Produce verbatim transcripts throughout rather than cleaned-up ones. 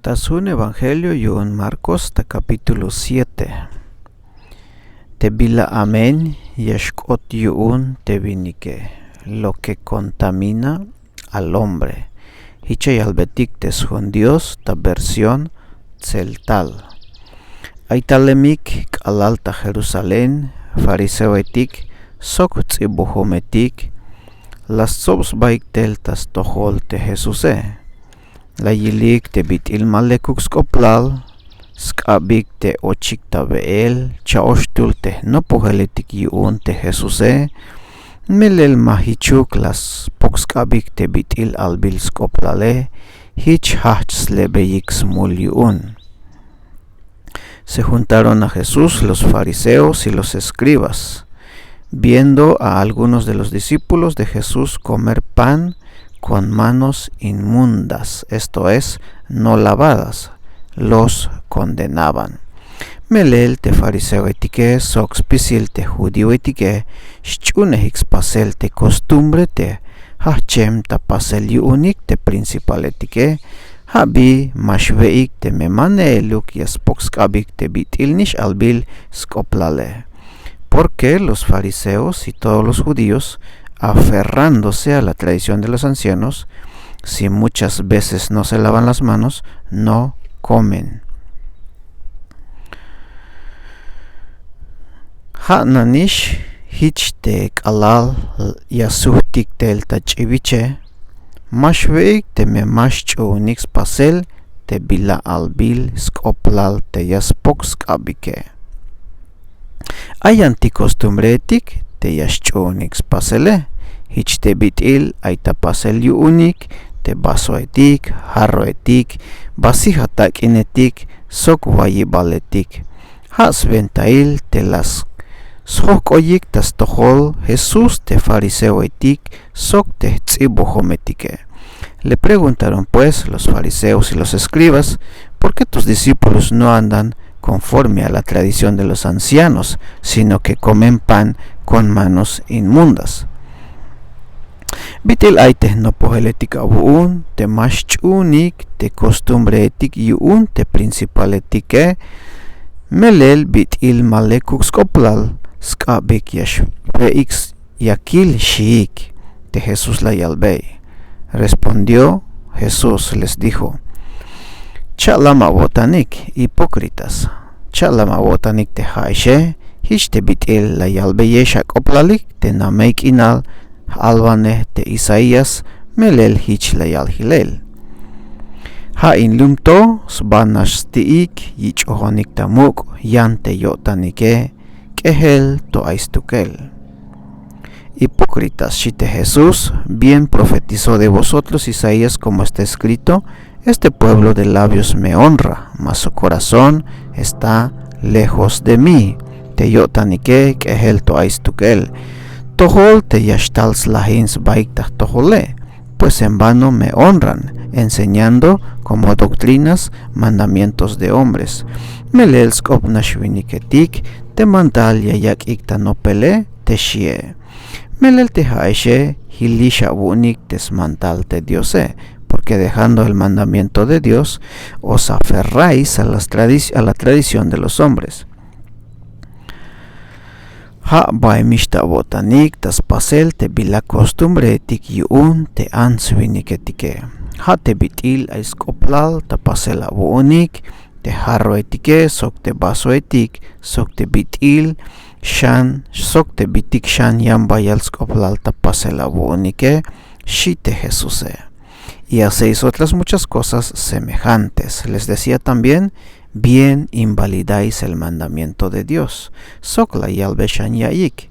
Ta sjun evangelio yu'un Marcos ta capítulo siete. Te bila amen ya xk'ot yu'un te winike, lo que contamina al hombre. Jich ya yalbetik te sjun Dios ta versión tseltal. Ay talemik k'alal ta Jerusalén, fariseoetik sok jts'ibujometik la stsob sbaik tel ta stojol te Jesuse. La yilik te bit'il ma lekuk sk'oplal sk'abik te ochik ta we'el cha'oxtul te jnopojeletik yu'un te Jesuse, melel ma jichuk la spok sk'abik te bit'il albil sk'oplale. Jich jajch' slebeyik smul yu'un. Se juntaron a Jesús los fariseos y los escribas, viendo a algunos de los discípulos de Jesús comer pan con manos inmundas, esto es, no lavadas, los condenaban. Melel te fariseoetike sok spisil te judíoetike xch'uunejik spasel te costumbre te jajchem ta pasel yu'unik te principaletike, ja' bi ma xwe'ik teme ma ne'eluk ya spok sk'abik te bit'il nix albil sk'oplale. Porque los fariseos y todos los judíos, aferrándose a la tradición de los ancianos, si muchas veces no se lavan las manos, no comen. Ja' nanix jich te k'alal ya sujtik tel ta ch'iwiche, ma xwe'ik teme ma xch'uunik spasel te bila albil sk'oplal te ya spok sk'abike. Ay yantik costumbreetik te ya xch'uunik spasele, jich te bit'il ay ta pasel yu'unik te vasoetik, jarroetik, vasija tak'inetik sok wayibaletik. Ja' swentail te la sjojk'oyik ta stojol Jesús te fariseoetik sok te jts'ibujometike. Le preguntaron pues los fariseos y los escribas: ¿Por qué tus discípulos no andan conforme a la tradición de los ancianos, sino que comen pan con manos inmundas? Bit'il ay te jnopojeletik awu'un te ma xch'uunik te costumbreetik yu'un te principaletike, melel bit'il ma lekuk sk'oplal sk'abik ya xwe'ik ya kil xiik. Te Jesús la yalbey. Respondió Jesús, les dijo: Cha'lam awo'tanik, hipócritas. Cha'lam awo'tanik te ja'exe, jich te bit'il la yalbeyex ak'oplalik te namey k'inal j'alwanej te Isaías, melel jich la yal jilel: Ja' in lum to sba nax sti'ik yich'ojonik ta muk' yan te yo'tanike, k'ejel to ay stukel. Hipócritas, xi te Jesús, bien profetizó de vosotros Isaías, como está escrito: Este pueblo de labios me honra, mas su corazón está lejos de mí. Te yo'tanike, k'ejel to ay stukel. Tojol te ya xtal slajin sbaik ta jtojole, pues en vano me honran, enseñando como doctrinas mandamientos de hombres. Melel sk'op nax winiketik te mandal ya yak'ik ta nopele, te xie. Melel te ja'exe, jilix awu'unik te smantal te Diose, porque dejando el mandamiento de Dios, os aferráis a las tradi-, a la tradición de los hombres. Ja' bay mix ta awo'tanik ta spasel te bila costumbreetik yu'un te ants winiketike. Ja' te bit'il ay sk'oplal ta pasel awu'unik te jarroetike, sok te vasoetik, sok te bit'il xan, sok te bitik xan yan bayal sk'oplal ta pasel awu'unike, xi te Jesuse. Y hacéis otras muchas cosas semejantes. Les decía también: Bien invalidáis el mandamiento de Dios. Sok la yalbe xan ya'iyik: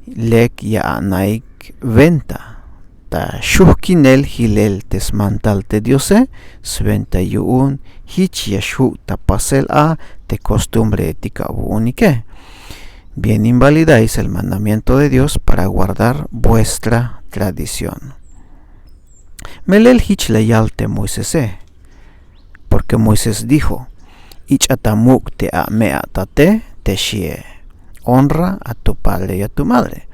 Lek ya anaik wenta ta xujkinel jilel te smantal te Diose, swenta yu'un jich ya xju' ta pasel a te costumbreetik awu'unike. Bien invalidáis el mandamiento de Dios para guardar vuestra tradición. Melel jich la yal te Moisese, porque Moisés dijo: Ich'a ta muk' te ame' atate, te xie: Honra a tu padre y a tu madre.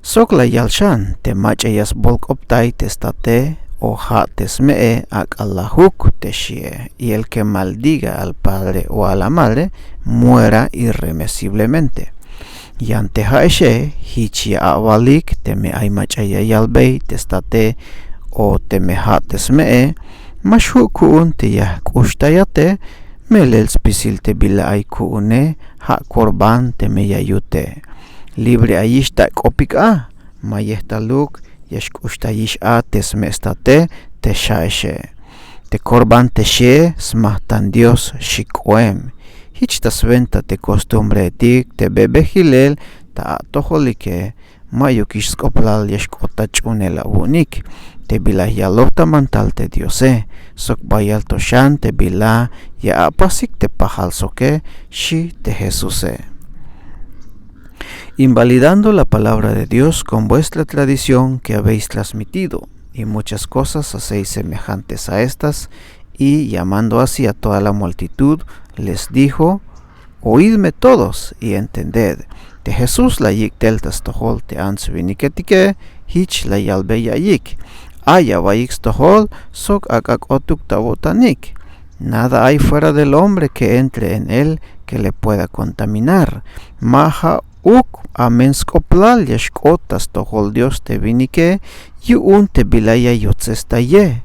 Sok la yal xan te mach'a ya sbolk'optay te state o ja' te sme'e ak'a lajuk te xie, y el que maldiga al padre o a la madre muera irremisiblemente. Yan te ja'exe, jich ya awalik teme ay mach'a ya yalbey te state o teme ja' te sme'e, ma xju' ku'un te ya jk'uxtayate, melel spisil te bila ay ku'une, ja' korban teme ya yute. Libre ayix ta k'opik a, ma yejtaluk ya xk'uxtayix a te sme' state te xa'exe. Te korban te xie smajtan Dios, xi k'oem. Jich ta swenta te kostumbreetik te bebejilel ta atojolike, ma'yukix sk'oplal ya xk'ot ta ch'uunel awu'unik te bila yaloj ta mantal te Diose, sok bayal to xan te bila ya apasik te pajal soke, xi te Jesuse. Invalidando la palabra de Dios con vuestra tradición que habéis transmitido, y muchas cosas hacéis semejantes a estas, y llamando así a toda la multitud, les dijo: Oídme todos y entended. Te Jesús la yik' tel ta stojol te ants winiketike, jich la yalbey ya'iyik: Ay awaiyik stojol sok ak'a k'otuk ta awo'tanik. Nada hay fuera del hombre que entre en él que le pueda contaminar. Ma ja'uk amen sk'oplal ya xk'ot ta stojol Dios te winike yu'un te bila ya yotzestaye.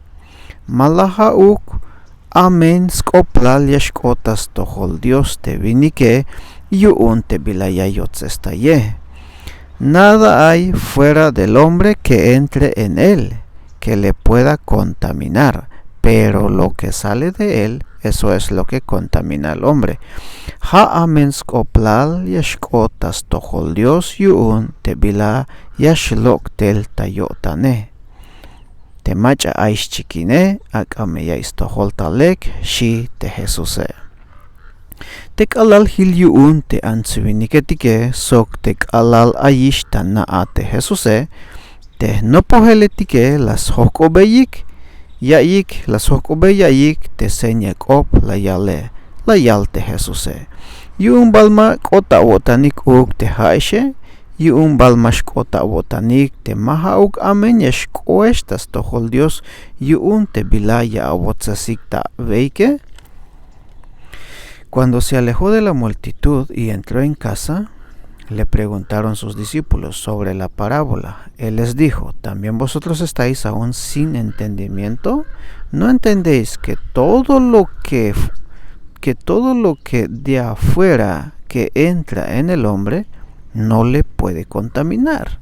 Ma la ja'uk amen sk'oplal ya xk'ot ta stojol Dios te winike yu'un te bila ya yotzestaye. Nada hay fuera del hombre que entre en él que le pueda contaminar, pero lo que sale de él, eso es lo que contamina al hombre. Ja' amen sk'oplal ya xk'ot ta stojol Dios yu'un te bila ya xlok' tel ta yo'tane. Te mach'a ay xchikine, ak'a me ya'iy stojol ta lek, xi te Jesuse. Te k'alal jil yu'un te ants winiketike sok te k'alal ayix ta na'a te Jesuse, te jnopojeletike la sjojk'obeyik ya'iyik, la sjojk'obey ya'iyik te seña k'op la yale, la yal te Jesuse. Yu'un bal ma k'ot ta awo'tanik uuk te ja'exe, yu'un bal ma xk'ot ta awo'tanik te ma ja'uk amen ya xk'oex ta stojol Dios yu'un te bila ya awotsesik ta aweike. Cuando se alejó de la multitud y entró en casa, le preguntaron sus discípulos sobre la parábola. Él les dijo: ¿También vosotros estáis aún sin entendimiento? ¿No entendéis que todo lo que, que todo lo que de afuera que entra en el hombre no le puede contaminar?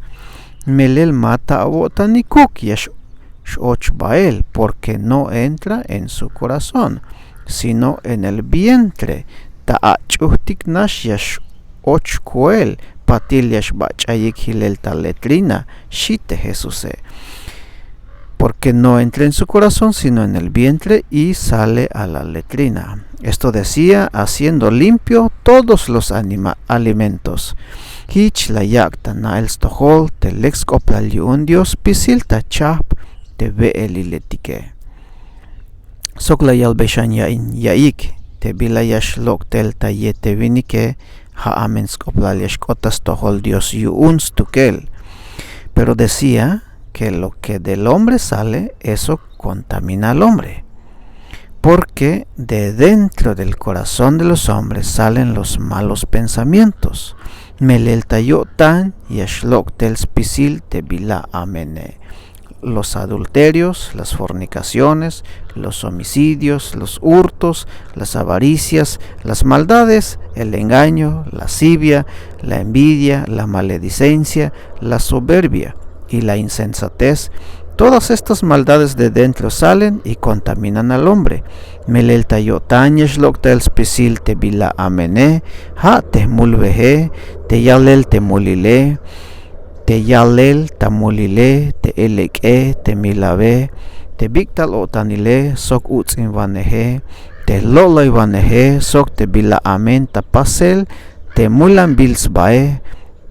Melel ma ta awo'tanikuk ya x-och bael, porque no entra en su corazón, sino en el vientre. Ta ach'ujtik nax ya x-och koel, patil ya xbach'ayik jilel ta letrina, xi te Jesuse. Porque no entra en su corazón, sino en el vientre y sale a la letrina. Esto decía, haciendo limpio todos los anima-, alimentos. Jich la yak' ta na'el stojol te lek sk'oplal yu'un Dios spisil ta chajp te we'eliletike. Sok la yalbey xan ya'iyik te bila ya xlok' tel ta ye te winike, ja' amen sk'oplal ya xk'ot ta stojol Dios yu'un stukel. Pero decía que lo que del hombre sale, eso contamina al hombre. Porque de dentro del corazón de los hombres salen los malos pensamientos. Melel ta yo'tan ya xlok' tel spisil te bila amene. Los adulterios, las fornicaciones, los homicidios, los hurtos, las avaricias, las maldades, el engaño, la lascivia, la envidia, la maledicencia, la soberbia y la insensatez. Todas estas maldades de dentro salen y contaminan al hombre. Melel ta yo'tan ya xlok' tel spisil te bila amene, ja' te jmulweje, te yalel te mulile, te yalel ta mulile, te elek'e, te milawe, te bik'tal o'tanile, sok uts'inwaneje, te lo'loywaneje, sok te bila amen ta pasel te mulanbil sbae,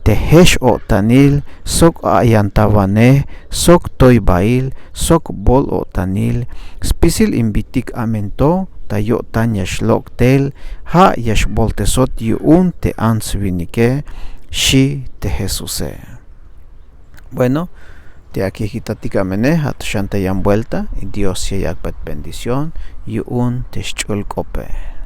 te jex-o'tanil, sok ayantawanej, sok toybail, sok bol-o'tanil. Spisil in bitik amen to ta yo'tan ya xlok' tel, ja' ya xboltesot yu'un te ants winike, xi te Jesuse. Bueno, Te akejitatik amene, ato xan ta yan buelta, y Dios ya yak'bey bendición yu'un te xch'ul k'ope.